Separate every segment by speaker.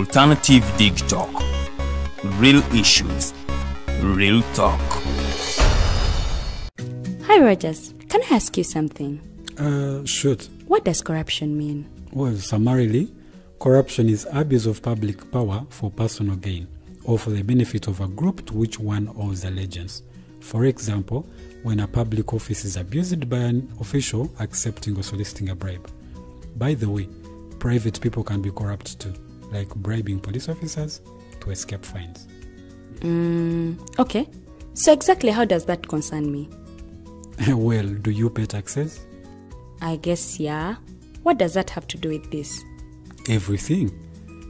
Speaker 1: Alternative Digitalk. Real issues, real talk.
Speaker 2: Hi Rogers, can I ask you something?
Speaker 3: Shoot.
Speaker 2: What does corruption mean?
Speaker 3: Well, summarily, corruption is abuse of public power for personal gain or for the benefit of a group to which one owes allegiance. For example, when a public office is abused by an official accepting or soliciting a bribe. By the way, private people can be corrupt too, like bribing police officers to escape fines.
Speaker 2: Okay. So exactly how does that concern me?
Speaker 3: Well, do you pay taxes?
Speaker 2: I guess, yeah. What does that have to do with this?
Speaker 3: Everything.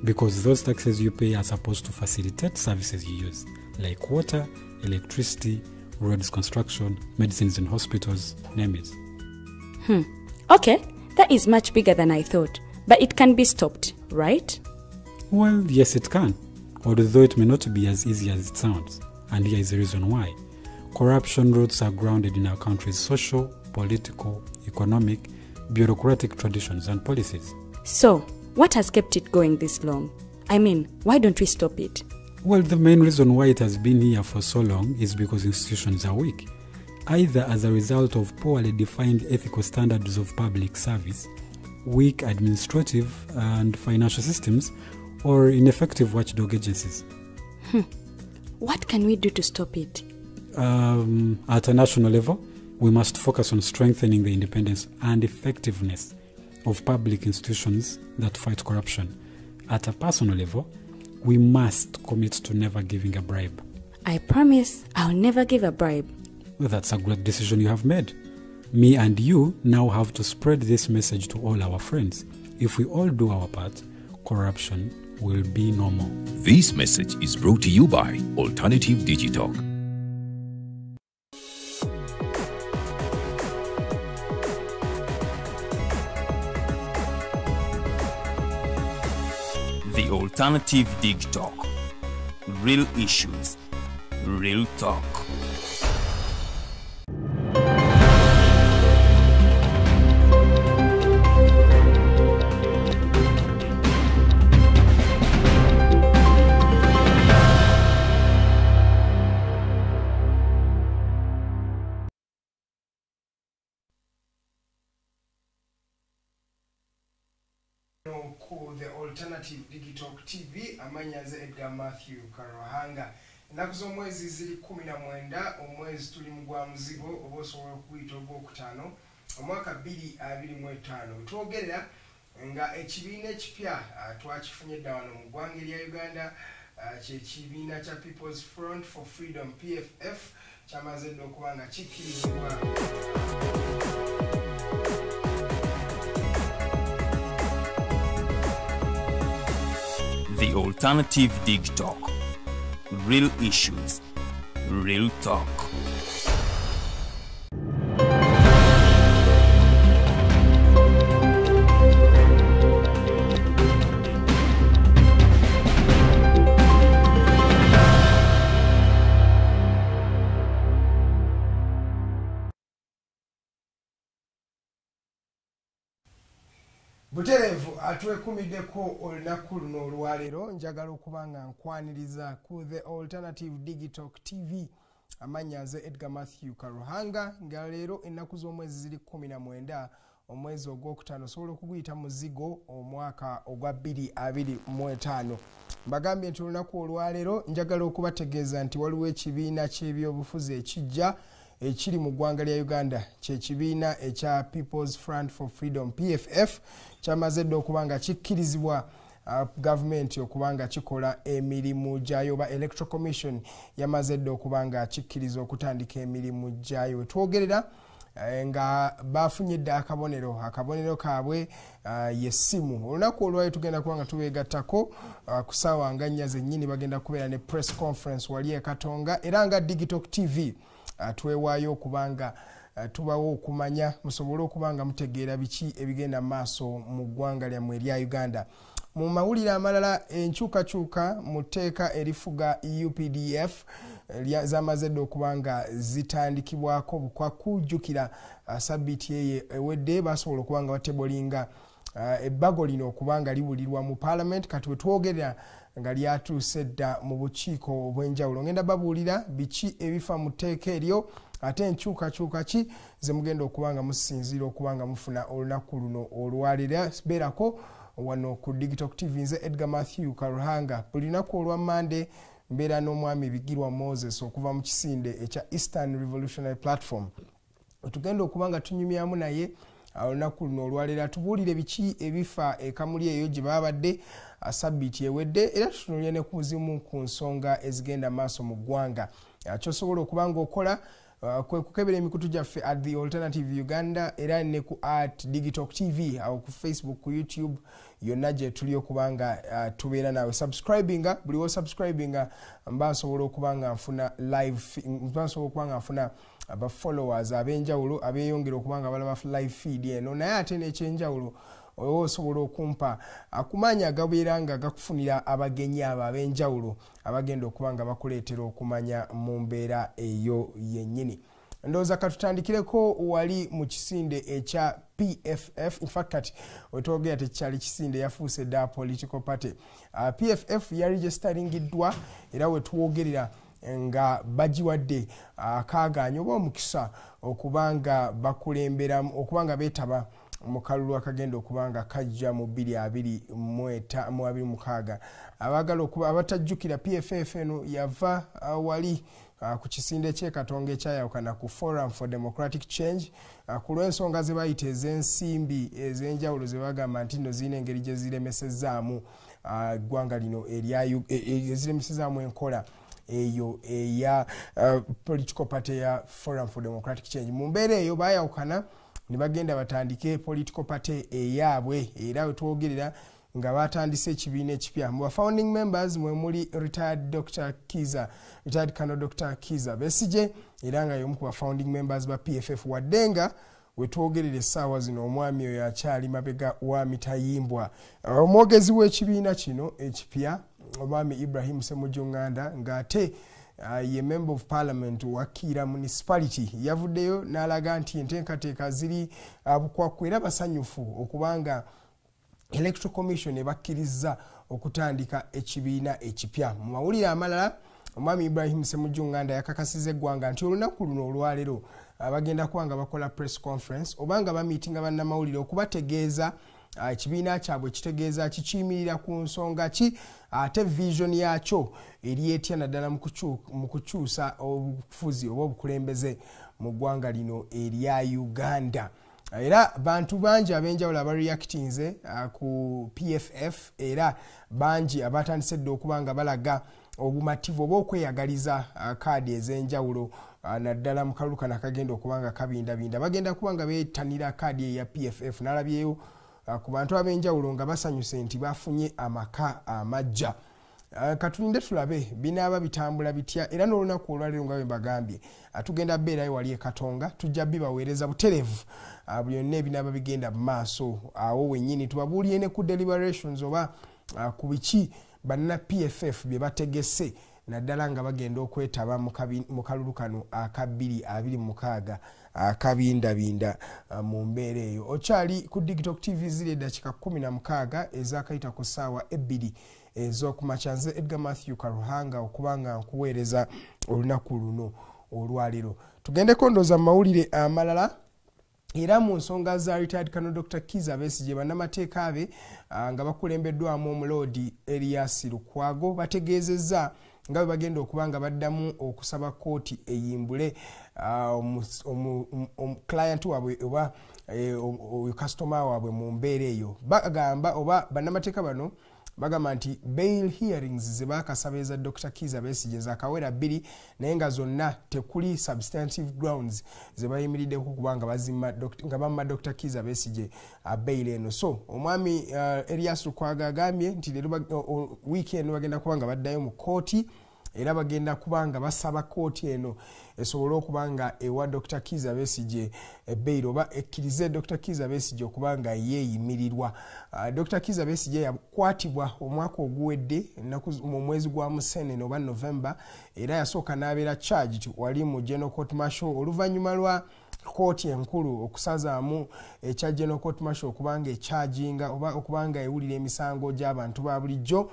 Speaker 3: Because those taxes you pay are supposed to facilitate services you use, like water, electricity, roads construction, medicines in hospitals, name it.
Speaker 2: Okay, that is much bigger than I thought. But it can be stopped, right?
Speaker 3: Well, yes, it can. Although it may not be as easy as it sounds. And here is the reason why. Corruption roots are grounded in our country's social, political, economic, bureaucratic traditions and policies.
Speaker 2: So, what has kept it going this long? I mean, why don't we stop it?
Speaker 3: Well, the main reason why it has been here for so long is because institutions are weak, either as a result of poorly defined ethical standards of public service, weak administrative and financial systems, or ineffective watchdog agencies.
Speaker 2: What can we do to stop it?
Speaker 3: At a national level, we must focus on strengthening the independence and effectiveness of public institutions that fight corruption. At a personal level, we must commit to never giving a bribe.
Speaker 2: I promise I'll never give a bribe.
Speaker 3: Well, that's a great decision you have made. Me and you now have to spread this message to all our friends. If we all do our part, corruption will be no more.
Speaker 4: This message is brought to you by Alternative Digitalk.
Speaker 1: The Alternative Digitalk. Real issues, real talk.
Speaker 5: Ku The Alternative Digitalk TV, amanya nze Edgar Matthew Karuhanga. Ennaku z'omwezi ziri 19, omwezi tuli mu gwa muzigo oba osobola okuyita ogwokutaano, omwaka 2025. Twogerera nga ekibiina ekipya twakifunye dda wano mu ggwanga erya Uganda, kyekibiina kya People's Front for Freedom PFF, kyamaze dda okuba nga kikkirizibwa.
Speaker 1: The Alternative Digitalk. Real issues, real talk.
Speaker 5: Butereevu atwekumiddeko olunaku luno olwaleero, njagala okuba nga nkwaniriza ku The Alternative Digitalk TV. Amannya nze Edgar Matthew Karuhanga, nga leero ennaku z'omwezi ziri 19, omwezi ogwokutaano, osobola okuguyita muzigo, omwaka ogwa 2025. Mbagambye nti olunaku olwaleero njagala okubategeeza nti waliwo ekibiina ky'ebyobufuzi ekijja ekiri mu ggwanga lya Uganda, kyekibiina ekya People's Front for Freedom PFF, kyamaze dda okuba nga kikkirizibwa gavumenti okuba nga kikola emirimu gyayo, oba Electoral Commission yamaze dda okuba nga kikkiriza okutandika emirimu gyayo. Twogerera nga bafunye dda akabonero kaabwe yessimu. Olunaku olwayo tugenda kuba nga tubeegattako ku ssaawa nga 4 zennyini, bagenda kubeera ne press conference wali e Katonga, era nga Digitalk TV twewaayo okubanga tubawo okumanya, musobole okuba nga mutegeera biki ebigenda maaso mu ggwanga lyammwe erya Uganda. Mu mawulire amalala, enkyukakyuka mu tteeka erifuga UPDF zamaze dda okuba nga zitandikibwako bukwakujjukira. Sabbiiti eyo ewedde basobola okuba nga batebolinga Ebbago lino okubanga liwulirwa mu parliament, kati wetwogerera nga lyatuuse dda mu bukiiko obw'enjawulo. Ngenda babuulira biki ebifa mu tteeka eryo, ate enkyukakyuka ki ze mugenda okuba nga musinziira okuba nga mufuna olunaku luno olwaleero. Beerako wano ku Digital TV, nze Edgar Matthew Karuhanga. Buli lunaku olwa Mande mbeera n'omwami Bigirwa Moses okuva mu kisinde ekya Eastern Revolutionary Platform. Tugenda okuba nga tunyumyamu naye olunaku luno olwaleero, atubuulire biki ebifa ekamuli eyo gye babadde sabbiiti ewedde, era tutunuulire ne ku zimu ku nsonga ezigenda maaso mu ggwanga. Kyosobola okuba nga okola kwe kukebera emikutu gyaffe at The Alternative Uganda era ne ku at Digital TV awo ku Facebook, ku YouTube, yonna gye tuli okuba nga tubeera naawe. Subscribinga, buli wo subscribinga mba nsobola okuba nga nfuna live, mba nsobola okuba nga nfuna aba followers ab'enjawulo abeeyongera okuba nga balaba live feed eno. Naye ate n'ekyenjawulo, oba osobola okumpa akumanya agabeera nga gakufunira abagenyi abo ab'enjawulo abagenda okuba nga bakuleetera okumanya mu mbeera eyo yennyini. Ndowooza katutandikireko wali mu kisinde ekya PFF. Infact, kati wetwogera tekikyali kisinde, yafuuse dda political party. PFF yaregisteringiddwa era wetwogerera nga bagiwadde akaagaanya oba omukisa okuba nga bakulemberamu, okuba nga beetaba mu kalulu akagenda okuba nga kajja mu 2026. Abaagala okuba abatajjukira, PFF eno yava wali ku kisinde ky'e ekyayawukana ku Forum for Democratic Change ku lw'ensonga ze bayita ez'ensimbi ez'enjawulo ze bagamba nti nno zirina engeri gye ziremesezaamu eggwanga lino, eziremesezaamu enkola eyo eya political party ya Forum for Democratic Change. Mu mbeera eyo bayawukana ne bagenda batandike political party eyaabwe, era wetwogerera nga batandise ekibiina ekipya. Mu founding members mwe muli retired Dr Kiza, retired Colonel Dr Kiza Besije, era nga y'omu ku ba founding members ba PFF, wadde nga wetwogerera essaawa zino omwami oyo akyali mabega wa mitayimbwa. Omwogezi w'ekibiina kino ekipya, omwami Ibrahim Ssemujju Nganda, ng'ate ye member of parliament wa Kiira Municipality, yavuddeyo n'alaga nti enteekateeka ziri bukwakku era basanyufu okubanga Electoral Commission ebakkiriza okutandika ekibiina ekipya. Mu mawulire amalala, omwami Ibrahim Ssemujju Nganda yakakasiza eggwanga nti olunaku luno olwaleero bagenda kuba nga bakola press conference oba nga bamiitinga bannamawulire okubategeeza ekibiina kyabwe kitegeeza kikiyimirira ku nsonga ki, ate vision yakyo eri etya, naddala mu kukyusa obufuzi oba obukulembeze mu ggwanga lino erya Uganda. Era bantu bangi ab'enjawulo abareactinze ku PFF, era bangi abatandise dda okuba nga balaga obumativu oba okweyagaliza kaadi ez'enjawulo, naddala mu kalulu kano akagenda okuba nga kabindabinda. Bagenda kuba nga beetanira kaadi eya PFF. Nalabyeyo ku bantu ab'enjawulo nga basanyuse nti bafunye amaka amajja. Katulinde tulabe binaaba bitambula bitya, era n'olunaku olwaleero nga bwe mbagambye tugenda beerayo wali e Katonga, tujja bibaweereza butereevu byonna ebinaaba bigenda mu maaso awo wennyini, tubabuulire ne ku deliberations oba ku biki banna PFF bye bategese, naddala nga bagenda okwetaba mu kalulu kano aka 2026 akabindabinda. Mu mbeera eyo, okyali ku Digital TV. Ziri eddakiika 16 ezakayita ku ssaawa 2 ez'okumakya. Nze Edgar Matthew Karuhanga okuba nga nkuweereza olunaku luno olwaleero. Tugendeko ndooza mu mawulire amalala, era mu nsonga za retired Colonel Dr Kiza Besigye, bannamateeka be nga bakulembeddwamu omuloodi Erias Lukwago bategeezezza nga bwe bagenda okuba nga baddamu okusaba kooti eyimbule client waabwe oba kasitoma waabwe. Mu mbeera eyo bagamba oba bannamateeka bano bagamba nti bail hearings ze bakasaba eza Dr Kiza Besigye zakawera bbiri, naye nga zonna tekuli substantive grounds ze bayimiriddeko kubanga nga bamma Dr Kiza Besigye bail eno. So omwami Erias Lukwago agambye nti leero wiiki eno bagenda kuba nga baddayo mu kooti, era bagenda kuba nga basaba kooti eno esobole okuba nga ewa Dr Kiza Besigye bail oba ekkirize Dr Kiza Besigye okuba nga yeeyimirirwa. Dr Kiza Besigye yakwatibwa omwaka oguwedde mu mwezi gwa Musenene oba November, era yasooka n'abeera charged wali mu General Court Martial oluvannyuma lwa Kooti Enkulu okusazaamu ekya General Court Martial okubanga ekyajinga oba okubanga ewulira emisango gy'abantu ba bulijjo.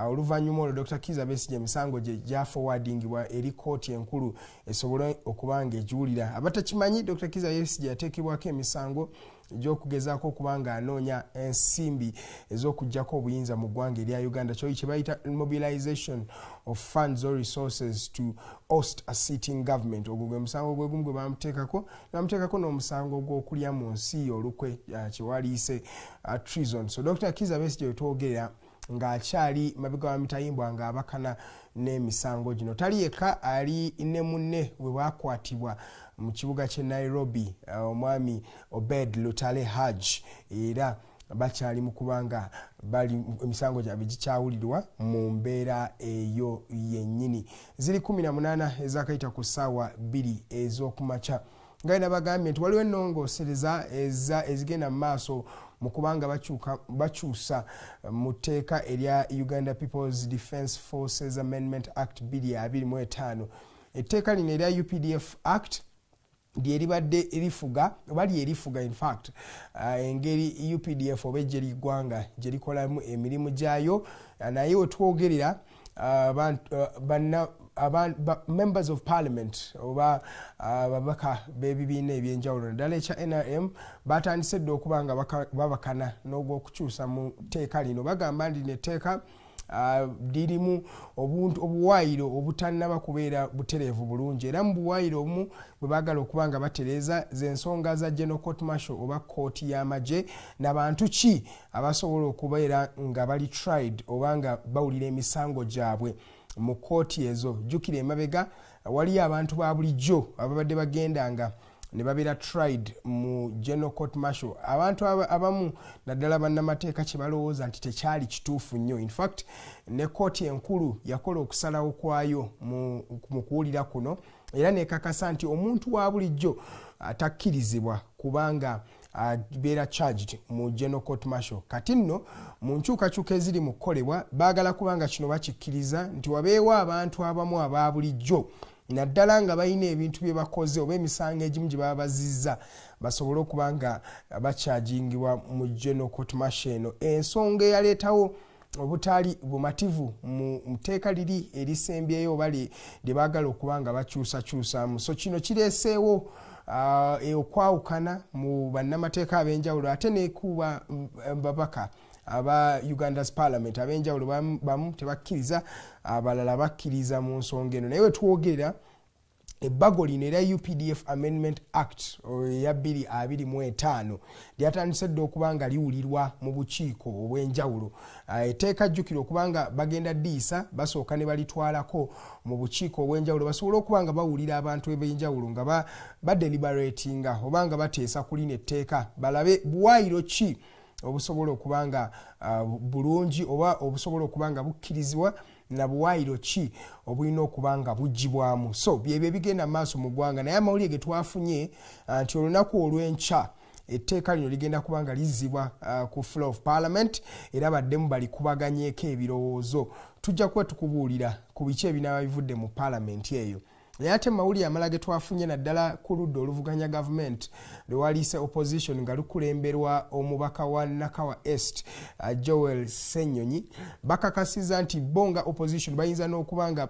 Speaker 5: Oluvannyuma olwo Dr. Kiza Besigye emisango gye gyaforwardingibwa eri Kooti Enkulu esobole okubanga egiwulira. Abatakimanyi, Dr. Kiza Besigye yateekebwako emisango egy'okugezaako okuba nga anoonya ensimbi ez'okuggyako obuyinza mu ggwanga erya Uganda, kyoyi kye bayita mobilization of funds or resources to oust a sitting government. Ogwo gwe musango gwe gumu gwe bamuteekako, bamuteekako n'omusango gw'okulya mu nsi olukwe, kyewaliise treason. So Dr. Kiza Besigye wetwogerera ng'akyali mabega wa mitayimbwa ng'abakana n'emisango gino. Tali yekka, ali ne munne bwe bakwatibwa mu kibuga ky'e Nairobi, omwami Obed Lutale Hajj, era bakyali mu kubanga bali emisango gyabwe gikyawulirwa mu mbeera eyo yennyini. Ziri 18 ezakayita ku ssaawa 2 ez'okumakya. Nga nabagambye nti waliwo ennongoosereza ezigenda mu maaso mu kubanga bakyusa mu tteeka erya Uganda People's Defence Forces Amendment Act 2025. Etteeka lino erya UPDF Act lyeribadde erifuga oba lyerifuga in fact engeri UPDF oba ejje ly'eggwanga gye likolamu emirimu gyayo. Naye wetwogerera members of parliament oba ababaka b'ebibiina ebyenjawulo, naddala ekya NRM, batandise dda okuba nga babakana n'ogw'okukyusa mu tteeka lino. Bagamba nti netteeka lirimu obuwaayiro obutannaba kubeera butereevu bulungi, era mu buwaayiro obumu bwe baagala okuba nga batereeza z'ensonga za General Court Martial oba kooti y'amagye, nabantu ki abasobola okubeera nga bali tried oba nga bawulira emisango gyabwe mu kooti ezo. Jjukira emabega waliyo abantu ba bulijjo ababadde bagendanga ne babeera tried mu General Court Martial. Abantu abamu naddala bannamateeka kye balowooza nti tekyali kituufu nnyo. In fact, ne Kooti Enkulu yakola okusalawo kwayo mu kuwulira kuno era nekakasa nti omuntu wa bulijjo atakkirizibwa kubanga abeera charged mu General Court Martial. Kati nno mu nkyukakyuka eziri mu kukolebwa baagala kubanga kino bakikkiriza nti wabeewo abantu abamu aba bulijjo, naddala nga balina ebintu bye bakoze oba emisango egimu gye baba bazizza, basobole okuba nga bakyajingibwa mu General Court Martial eno. Ensonga eyaleetawo obutali bumativu mu tteeka liri erisembyeyo oba lye baagala okuba nga bakyusakyusamu. So kino kireeseewo okwawukana mu bannamateeka ab'enjawulo ate nekuba babaka aba Uganda's parliament ab'enjawulo. Bamu tebakkiriza, abalala bakkiriza mu nsonga eno. Naye wetwogerera ebbago lino era UPDF Amendment Act eya 2025 lyatandise dda okuba nga liwulirwa mu bukiiko obw'enjawulo. Etteeka, jjukira okuba nga bagenda ddiisa, basooka ne balitwalako mu bukiiko obw'enjawulo basobole okuba nga bawulira abantu eb'enjawulo nga badeliberatinga oba nga bateesa ku lino etteeka, balabe buwaayiro ki obusobola okuba nga bulungi oba obusobola okuba nga bukkirizibwa, na buwaayiro ki obulina okuba nga bugibwamu. So byebyo ebigenda mu maaso mu ggwanga. Naye amawulire ge twafunye nti olunaku olw'enkya etteeka lino ligenda kuba nga lizzibwa ku floor of parliament era baddemu balikubaganyeeko ebirowoozo. Tujja kuba tukubuulira ku biki ebinaaba bivudde mu paalamenti eyo. Naye ate mawulire amala ge twafunye naddala ku ludda oluvuganya gavumenti lwewaliise opposition nga lukulemberwa omubaka wa Nakawa Est, Joel Ssenyonyi, bakakasiza nti bo nga opposition bayinza n'okuba nga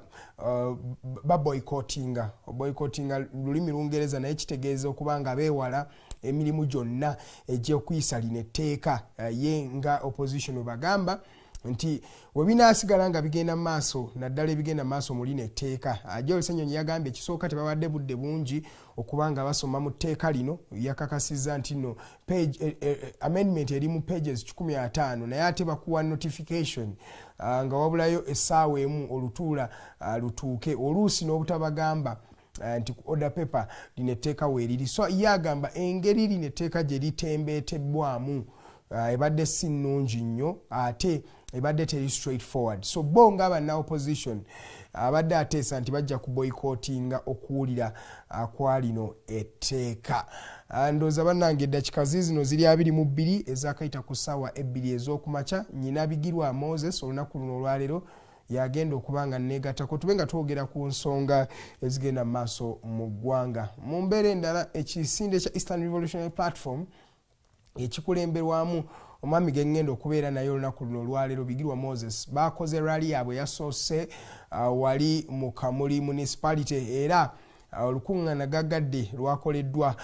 Speaker 5: baboycottinga. Boycottinga lulimi Lungereza, naye kitegeeza okuba nga beewala emirimu gyonna egy'okuyisa lino etteeka. Ye nga opposition bagamba nti webinaasigala nga bigenda mu maaso, naddala ebigenda mu maaso mu lino etteeka. Joel Ssenyonyi yagambye ekisooka tebabadde budde bungi okuba nga basoma mu tteeka lino. Yakakasizza nti no page, amendment eri mu pages 150, naye ate bakuwa notification nga wabulayo essaawa emu olutuula lutuuke, oluusi n'obutabagamba nti ku order paper lino etteeka weeriri. So ye agamba engeri lino etteeka gye litembeetebbwamu ebadde si nnungi nnyo ate ebadde teri straight forward. So bo nga banna opposition abadde ateesa nti bajja kuboycottinga okuwulira kwa lino etteeka. Ndowooza bannange eddakika ziizino ziri 22 ezakayita ku ssaawa 2 ez'okumakya. Nyina Bigirwa Moses olunaku luno olwaleero. Yagenda okuba nga negattako tube nga twogera ku nsonga ezigenda mu maaso mu ggwanga. Mu mbeera endala, ekisinde kya Eastern Revolutionary Platform ekikulemberwamu omwami gengenda okubeera naye olunaku luno olwaleero, Bigirwa Moses, bakoze rally yaabwe yasoose wali mu Kamuli Municipality, era olukuŋŋaana gagadde lwakoleddwa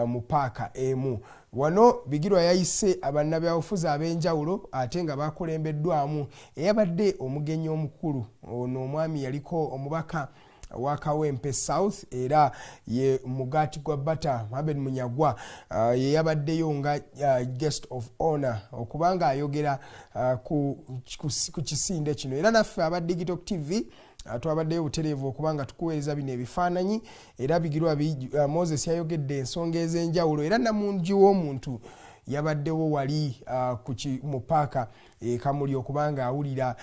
Speaker 5: mu paaka emu. Wano Bigirwa yayise abannabyabufuzi ab'enjawulo, ate nga bakulembeddwamu eyabadde omugenyi omukulu. Ono omwami yaliko omubaka wa Kawempe South era ye mugaati gwa bata, Mohamed Munyagwa, ye yabaddeyo nga guest of honor okubanga ayogera ku kisinde kino. Era naffe aba Digital TV twabaddeyo butereevu okubanga tukuweereza bino ebifaananyi. Era Bigirwa Moses yayogedde ensonga ez'enjawulo, era namungi w'omuntu yabaddewo wali mu paaka Kamuli okubanga awulira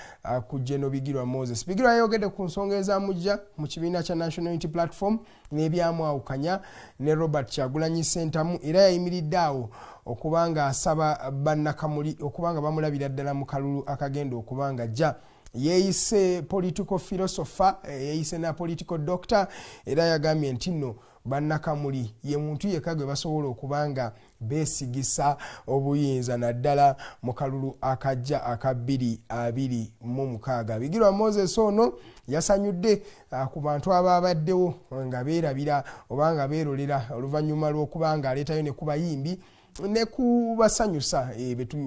Speaker 5: ku Geno Bigirwa Moses. Bigirwa yayogedde ku nsonga ezamujja mu kibiina kya National Unity Platform n'ebyamwawukanya ne Robert Kyagulanyi Ssentamu, era yayimiridde awo okubanga asaba bannakamuli okubanga bamulabira ddala mu kalulu akagenda okubanga jja. Yeeyise political philosopher, yeeyise na political doctor, era yagambye nti nno bannakamuli ye muntu yekka gwe basobola okubanga beesigisa obuyinza, naddala mu kalulu akajja aka 2026. Bigirwa Moses ono yasanyudde ku bantu ababaddewo nga beerabira oba nga beerolera oluvannyuma lw'okuba nga aleetayo ne ku bayimbi ne kubasanyusa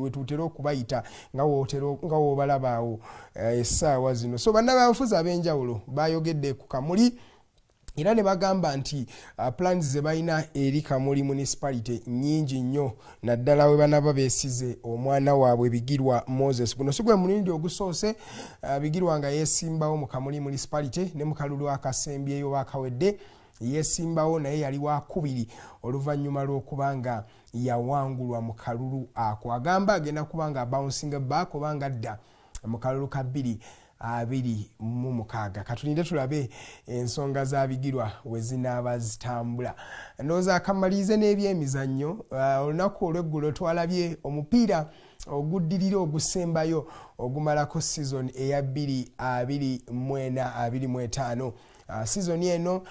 Speaker 5: wetutera okubayita nga woobalabaawo essaawa zino. So bannabyabufuzi ab'enjawulo bayogedde ku Kamuli era ne bagamba nti plans ze balina eri Kamuli Municipality nnyingi nnyo, naddala we banaba beesize omwana waabwe Bigirwa Moses. Guno si gwe mulundi ogusoose Bigirwa nga yeesimbawo mu Kamuli Municipality, ne mu kalulu akasembyeyo bakawedde yeesimbawo, naye yali wakubiri oluvannyuma lw'okuba nga yawangulwa mu kalulu ako. Agamba agenda kuba nga bouncing back oba nga adda mu kalulu ka 2026. Katulinde tulabe ensonga za Bigirwa we zinaaba zitambula. Ndowooza akamalirize n'ebyemizannyo. Olunaku olw'eggulo twalabye omupiira oguddirira ogusembayo ogumalako season eya 2024/25. Season eno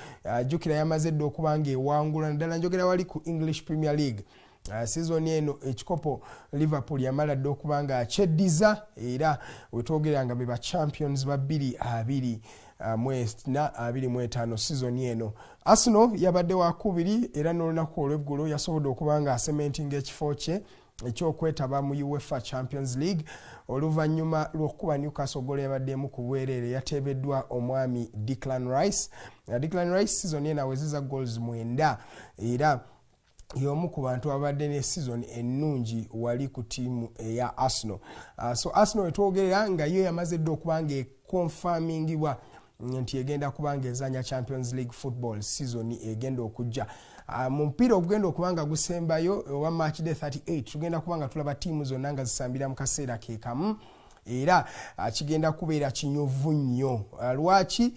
Speaker 5: jjukira yamaze dda okuba nga ewangula, naddala njogera wali ku English Premier League. Season eno ekikopo Liverpool yamala dda okuba nga akyeddiza, era wetwogera nga be ba champions ba 2024/25 season eno. Arsenal yabadde wakubiri, era n'olunaku olw'eggulo yasobodde okuba nga acementinga ekifo kye ekyokwetaba mu UEFA Champions League oluvannyuma lw'okukuba Newcastle golo yabaddemu ku bwereere, yateebeddwa omwami Declan Rice. Declan Rice season eno awezezza goals 9, era y'omu ku bantu abadde ne season ennungi wali ku ttiimu eya Arsenal. So Arsenal wetwogerera nga yo yamaze dda okuba nga ekonfamingibwa nti egenda kuba nga ezanya Champions League football season egenda okujja. Mu mupiira ogugenda okuba nga gusembayo owa match day 38, tugenda kuba nga tulaba ttiimu zonna nga zisambira mu kaseera ke kamu, era kigenda kubeera kinyuvu nnyo. Lwaki?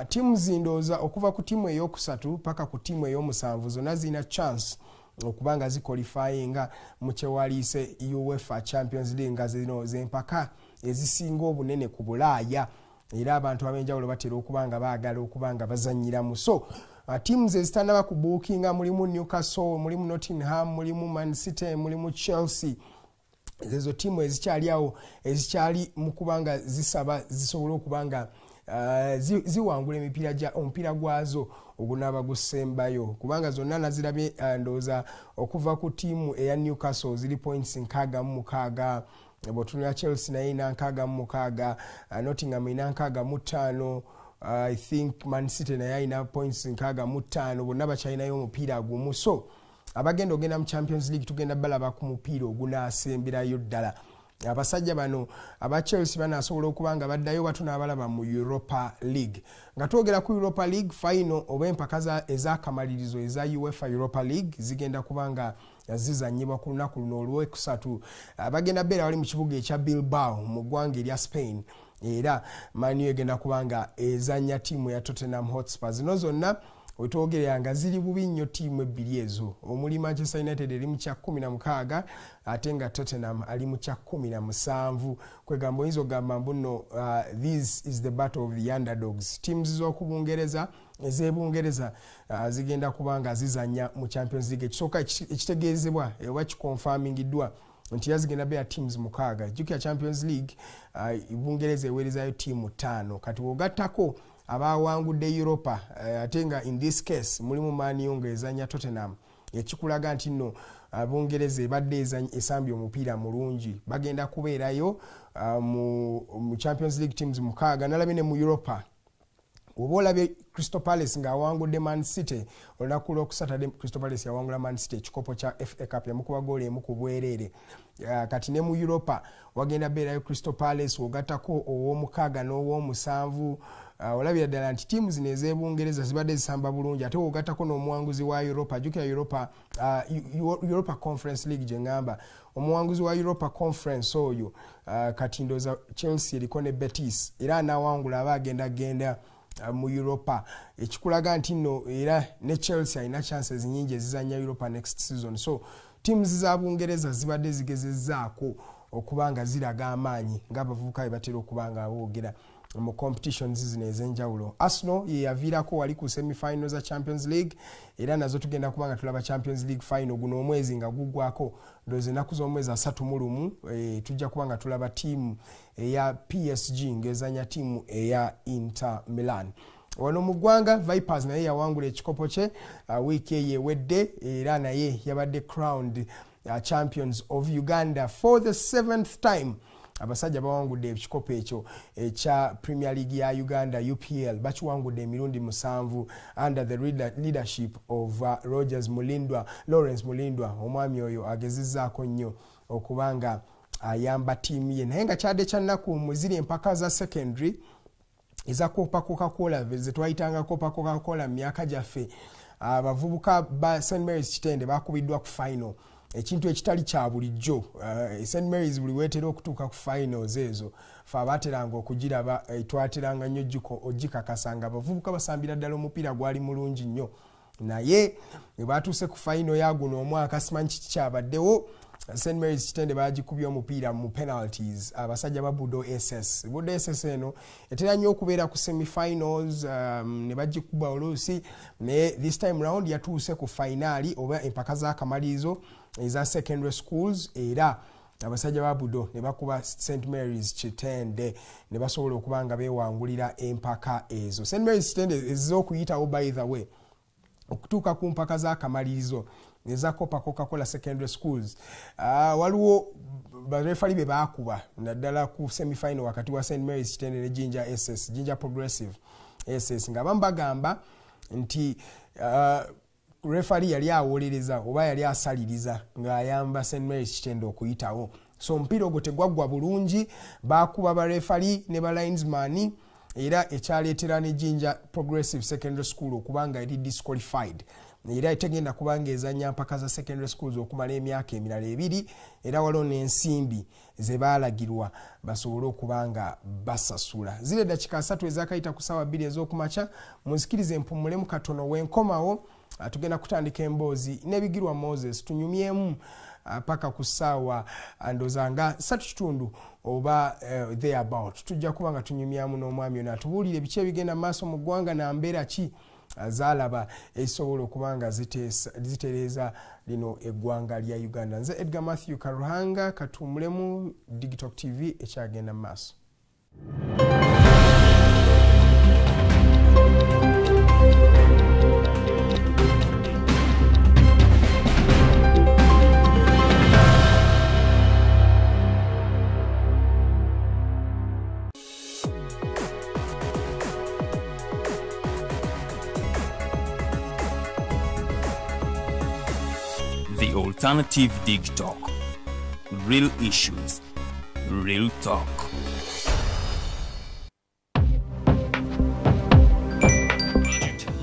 Speaker 5: Ttiimu zindooza okuva ku ttiimu eyokusatu paka ku ttiimu ey'omusanvu zonna zirina chance okuba nga ziqualifyinga mu kyewaliise UEFA Champions League, nga zino zempaka ezisinga obunene ku Bulaaya, era abantu ab'enjawulo batera okuba nga baagala okuba nga bazannyiramu. So teams ezitannaba kubuukinga mulimu Newcastle, mulimu Nottingham, mulimu Man City, mulimu Chelsea. Ezo ttiimu ezikyali awo ezikyali mu kuba nga zisaba zisobole okuba nga ziwangula emipiira omupiira gwazo ogunaaba gusembayo, kubanga zonna nazirabye ndowooza okuva ku ttiimu eya Newcastle ziri points 66, bw'otunula Chelsea naye ina 66, Nottingham ina 65, I think Man City naye alina points 65, bonna bakyalinayo omupiira gumu. So abagenda ogenda mu Champions League tugenda balaba ku mupiira ogunaasemberayo ddala. Abasajja bano aba Chelsea banasobola okuba nga baddayo batunaabalaba mu Europa League. Nga twogera ku Europa League final oba empaka ez'akamalirizo eza UEFA Europa League zigenda kuba nga zizannyibwa ku lunaku luno olwokusatu. Bagenda beera wali mu kibuga ekya Bilbao mu ggwanga erya Spain, era Man U egenda kuba nga ezannya ttiimu ya Tottenham Hotspur. Zino zonna Wetwogerera nga ziri bubi nnyo ttiimu ebbiri ezo, omuli Manchester United eri mu kya 16 ate nga Tottenham ali mu kya 17. Kwegamba oyinza okugamba mbu nno this is the battle of the underdogs. Teams z'okubungereza ez'ebungereza zigenda kuba nga zizannya mu Champions League. Ekisooka ekitegeezebwa oba kikonfamingiddwa nti yazigenda beera teams 6. Jjukira Champions League Bungereza eweerezayo ttiimu 5. Kati bw'ogattako abawangudde Europa, ate nga in this case mulimu Man U ng'ezannya Tottenham, ekikulaga nti nno Bungereza ebadde esambye omupiira mulungi. Bagenda kubeerayo mu Champions League teams 6, nalabye ne mu Europa. Oba olabye Crystal Palace ng'awangudde Man City olunaku lwokusatu, Crystal Palace yawangula Man City ekikopo kya FA Cup, yamukuba goolo 1 ku bwereere. Kati ne mu Europa wagenda beerayo Crystal Palace, ogattako ow'omukaaga n'ow'omusanvu. Olabira ddala nti ttiimu zino ez'ebungereza zibadde zisamba bulungi, ate ogattako n'omuwanguzi wa Europa. Jjukira Europa Conference League gye ŋŋamba, omuwanguzi wa Europa Conference oyo kati ndowooza Chelsea eriko ne Betis, era anaawangula aba agenda genda mu Europa, ekikulaga nti nno era ne Chelsea alina chances nyingi ezizannya Europa next season. So teams za Bungereza zibadde zigezezzaako okuba nga ziraga amaanyi ng'abavubuka bwe batera okuba nga boogera mu competitions zino ez'enjawulo. Arsenal ye yaviirako wali ku semi-final za Champions League, era nazo tugenda kuba nga tulaba Champions League final guno omwezi nga guggwako, ndowooza ennaku z'omwezi 31, tujja kuba nga tulaba ttiimu eya PSG ng'ezannya ttiimu eya Inter Milan. Wano mu ggwanga Vipers naye yawangula ekikopo kye wiiki eyo ewedde, era naye yabadde crowned champions of Uganda for the 7th time. Abasajja bawangudde ekikopo ekyo ekya Premier League ya Uganda UPL, bakiwangudde emirundi 7 under the leadership of Rogers Mulindwa, Lawrence Mulindwa. Omwami oyo agezezzaako nnyo okubanga ayamba ttiimu ye, naye nga kyadde kya nnaku mu ziri empaka za secondary eza Copa Coca-Cola ze twayitanga Copa Coca-Cola mu myaka gyaffe. Abavubuka ba St Mary's Kitende bakubiddwa ku final, ekintu ekitali kya bulijjo. St Mary's buli weetera okutuuka ku finals ezo fe abaateranga okugiraba, twateranga nnyo ogikakasa nga abavubuka basambira ddala omupiira gwali mulungi nnyo, naye bwe baatuuse ku final ya guno omwaka simanyi kiki kyabaddewo. St Mary's Kitende bagikubye omupiira mu penalties abasajja ba Budo SS. Budo SS eno etera nnyo okubeera ku semi-finals, ne bagikuba oluusi, naye this time round yatuuse ku finali oba empaka z'akamalirizo eza secondary schools, era abasajja ba Budo ne bakuba St Mary's Kitende ne basobola okuba nga beewangulira empaka ezo. St Mary's Kitende ez'okuyitawo by the way okutuuka ku mpaka z'akamalirizo eza Copa Coca-Cola secondary schools, waliwo barefali be baakuba naddala ku semi-final wakati wa St Mary's Kitende ne Jinja SS, Jinja Progressive SS, nga abamu bagamba nti refali yali awolereza oba yali asaliriza ng'ayamba St Mary's Kitende okuyitawo. So omupiira ogwo tegwaggwa bulungi, baakuba barefali ne ba linesman, era ekyaleetera ne Jinja Progressive Secondary School okuba nga eri disqualified, era etegenda kuba ng'ezannya mpaka za secondary schools okumala emyaka emirala 2, era waliwo n'ensimbi ze baalagirwa basobole okuba nga basasula. Ziri eddakiika 3 ezaakayita ku ssaawa 2 ez'okumakya, munzikirize mpummulemu katono, wenkomawo tugenda kutandika emboozi n'ebigirwa Moses, tunyumyemu paka ku ssaawa ndowooza nga 3:15 oba thereabout. Tujja kuba nga tunyumyamu n'omwami ono atubuulire biki ebigenda mu maaso mu ggwanga na mbeera ki zaalaba ezisobola okuba nga zitereeza lino eggwanga lya Uganda. Nze Edgar Matthew Karuhanga, katuumulemu Digitalk TV ekyagenda mu maaso.
Speaker 1: The Alternative Dig Talk. Real issues, real talk.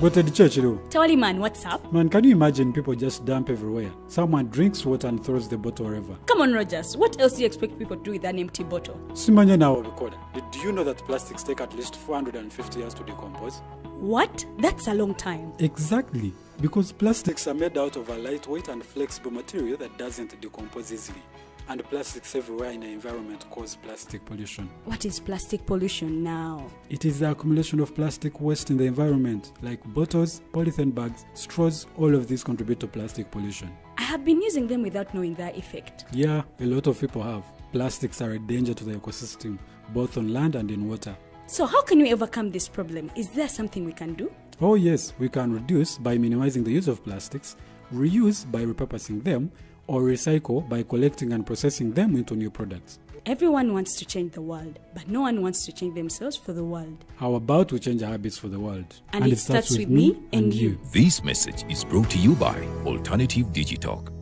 Speaker 3: Go to the church, though.
Speaker 2: Tawali man, what's up?
Speaker 3: Man, can you imagine people just dump everywhere? Someone drinks water and throws the bottle wherever.
Speaker 2: Come on, Rogers. What else do you expect people to do with an empty bottle?
Speaker 3: Simanya now, Bikola. Did you know that plastics take at least 450 years to decompose?
Speaker 2: What? That's a long time.
Speaker 3: Exactly, because plastics are made out of a lightweight and flexible material that doesn't decompose easily. And plastics everywhere in the environment cause plastic pollution.
Speaker 2: What is plastic pollution now?
Speaker 3: It is the accumulation of plastic waste in the environment, like bottles, polythene bags, straws, all of these contribute to plastic pollution.
Speaker 2: I have been using them without knowing their effect.
Speaker 3: Yeah, a lot of people have. Plastics are a danger to the ecosystem, both on land and in water.
Speaker 2: So how can we overcome this problem? Is there something we can do?
Speaker 3: Oh yes, we can reduce by minimizing the use of plastics, reuse by repurposing them, or recycle by collecting and processing them into new products.
Speaker 2: Everyone wants to change the world, but no one wants to change themselves for the world.
Speaker 3: How about we change our habits for the world?
Speaker 2: And it starts with me and you.
Speaker 4: This message is brought to you by Alternative Digitalk.